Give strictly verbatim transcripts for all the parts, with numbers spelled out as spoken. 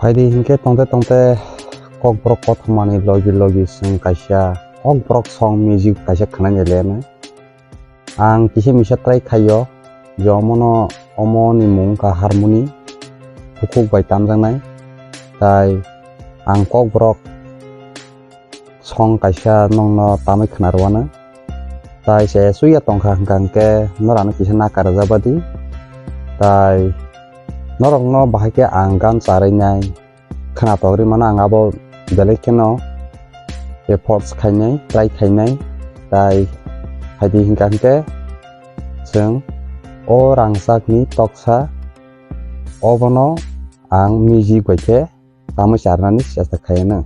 Kaidi hinkhe tongte tongte kokborok kothomani logi logi chwng kaisa kokborok song music kaisa khwnani leno. Ang kisa misa try khaio je omono, omoni mung wngkha harmoni, bukhuk bai tamjaknai. Tai ang kokborok song kaisa nongno tamwi khwnarwano. Tai se suya tongkha hwnkha hwnkhe norano kisa naka rwjabadi. Tai norokno bahai khe ang gan charwinai khwnatok ri mano, ang abo belai kheno efforts khainai, try khainai. Tai haidi hwnkha hwnkhe chwng o rangchakni toksa obono ang music bai khe tamwi charnani chesta khaiyano.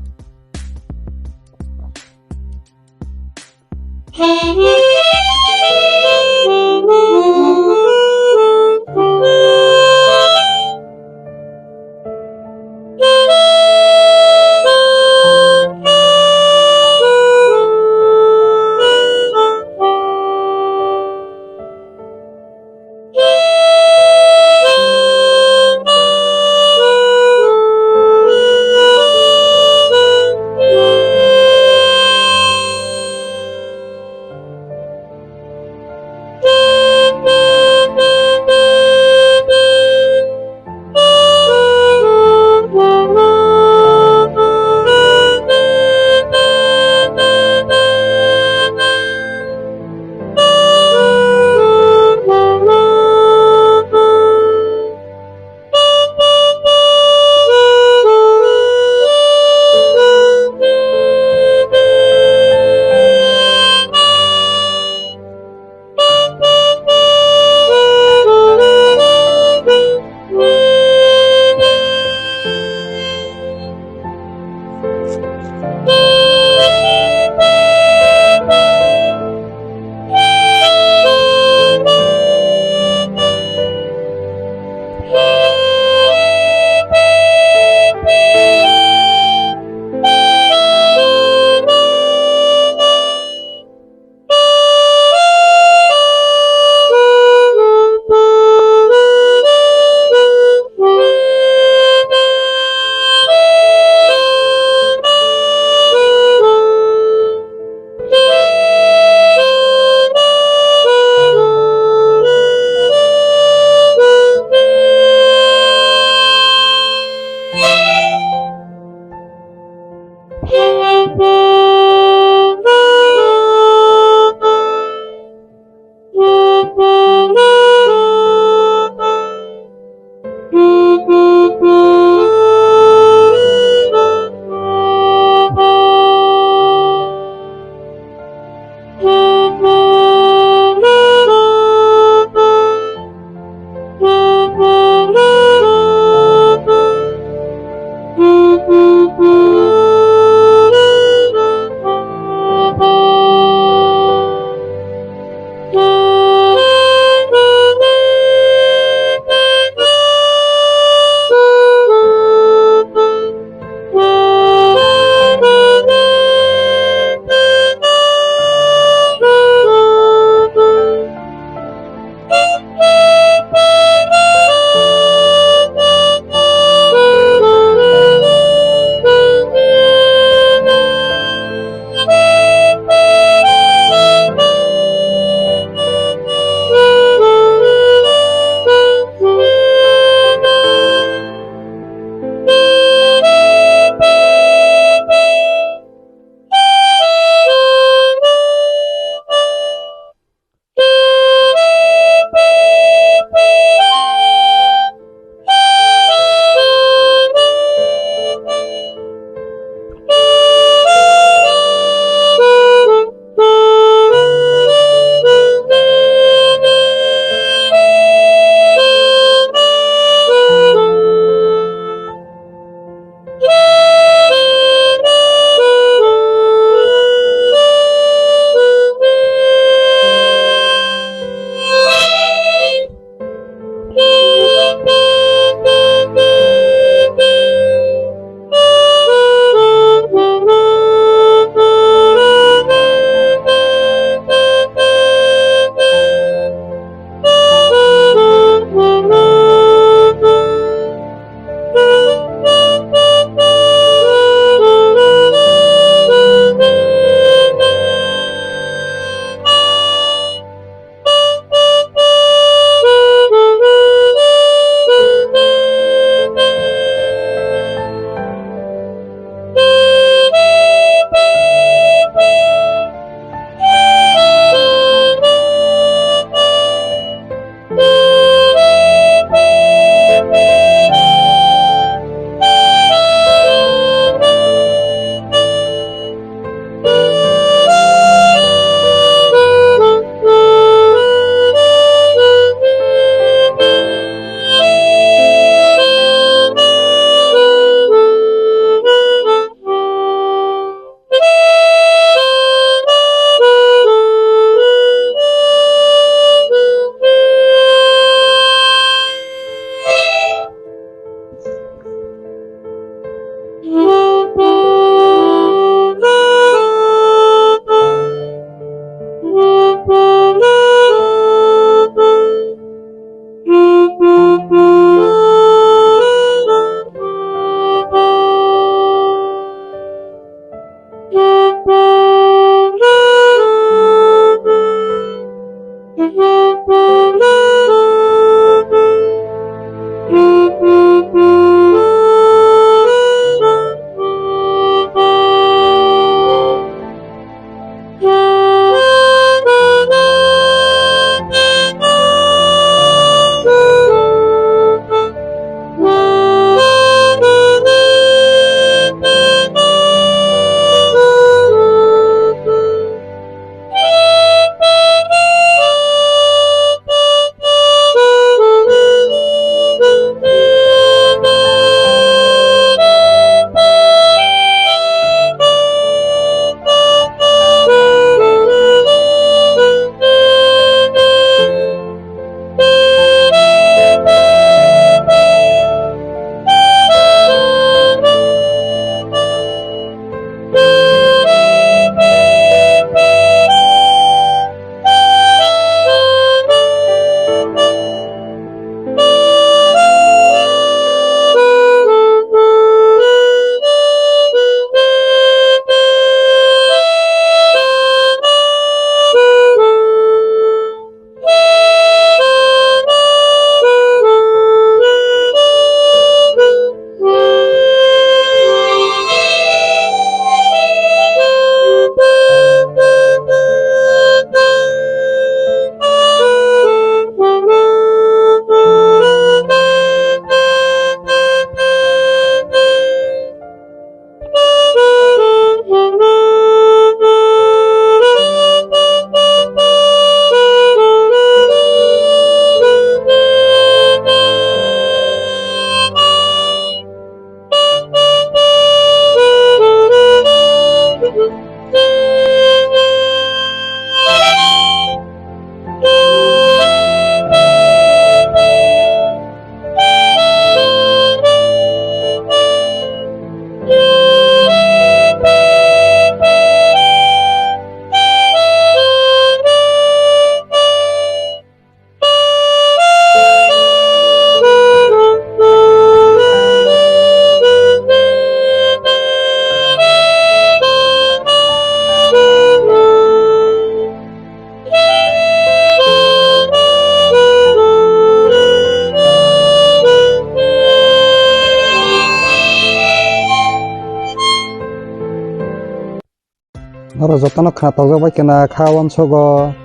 Norok jotono khna tokjak bai khe na kha uansogo.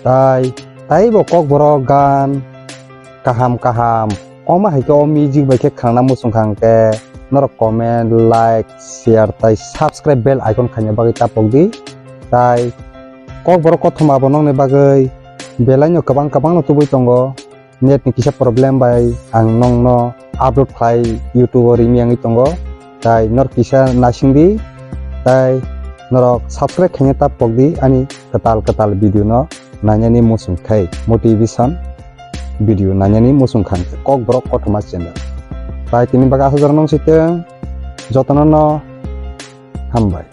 Tai taibo kokborok gan kaham kaham, omo hai khe o music bai khe khnana muchung kha hwnkhe norok comment, like, share tai subscribe bell icon khaina bagwi tapok di. Tai kokborok kothoma bo nokni bagwi belai no kwbang kwbang no tubui tongo. Net ni kisa problem bai ang nokno upload khlai YouTube o rimi yangwi tongo. Tai norok kisa naising di, tai norok subscribe khaina tapok di ani kwtal kwtal video no nainani muchung khai, motivation video nainani muchung kha hwnkhe kokborok kothoma channel. Tai tini bagwi aswk jora nung sitwng, jotono no hambai.